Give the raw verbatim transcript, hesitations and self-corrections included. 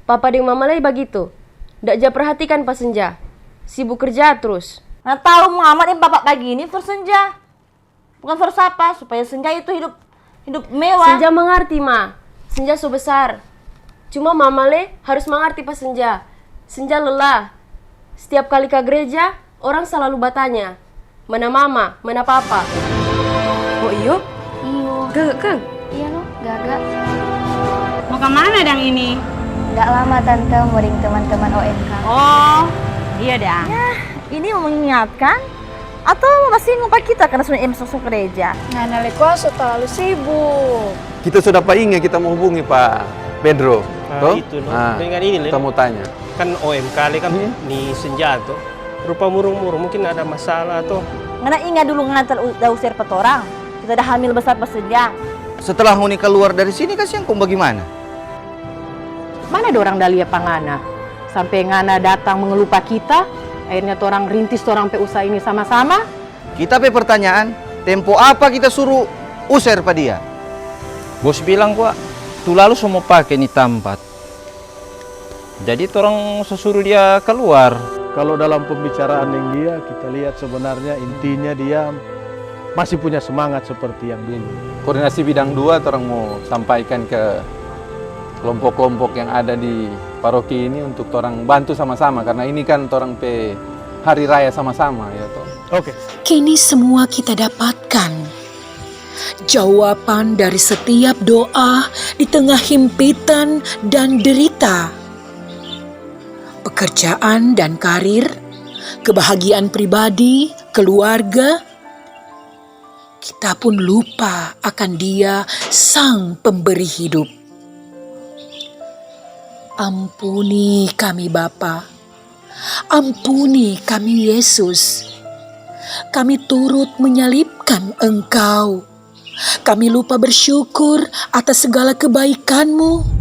Papa deng mama lei bagitu. Ndak ja perhatikan pa Senja. Sibuk kerja trus. Nah, tahu mama deng papa bagini for Senja. Bukan for sapa, supaya Senja itu hidup, hidup mewah. Senja mangarti, Ma. Senja so besar. Cuma mama le harus mangarti pa Senja. Senja lelah. Setiap kali ka gereja, orang salalu batanya, "Mana mama? Mana papa?" Oh iyo? Iyo. Gaga kan? Iya no, gaga. Mau kemana dang ini? Nggak lama, Tante, mau deng teman-teman O M K. Oh, iya dang. Ya, ini mau mengingatkan atau mau basinggung pa kita karena sudah masuk gereja? Ngana le kwa so talalu sibuk. Kita so dapa inga kita mo hubungi pa Pedro, Ah, to? Itu, no. Ah, dengan ini, le. Kita mo tanya. Kan O M K le kan Hmm. ni Senja to. Rupa murung-murung, mungkin ada masalah to. Ngana inga dulu ngana da user pa torang. Kita da hamil besar pa Senja. Setelah ngoni kaluar dari sini, kasiang kong bagimana? Mana dorang da lia pa ngana? Sampe ngana datang mengeluh pa kita, akhirnya torang rintis torang pe usaha ini sama-sama. Kita pe pertanyaan, tempo apa kita suru user pa dia? Bos bilang kwa, tu lalu so mo pake ni tampat. Jadi torang so suru dia kaluar. Kalo dalam pembicaraan deng dia, kita lihat sebenarnya intinya dia masih punya semangat seperti yang dulu. Koordinasi bidang dua torang mo sampaikan ke kelompok-kelompok yang ada di paroki ini untuk torang bantu sama-sama, karena ini kan torang pe hari raya sama-sama, ya to. Oke. Kini semua kita dapatkan jawaban dari setiap doa di tengah himpitan dan derita. Pekerjaan dan karir, kebahagiaan pribadi, keluarga, kita pun lupa akan Dia, Sang Pemberi Hidup. Ampuni kami, Bapa. Ampuni kami, Yesus. Kami turut menyalibkan Engkau. Kami lupa bersyukur atas segala kebaikan-Mu.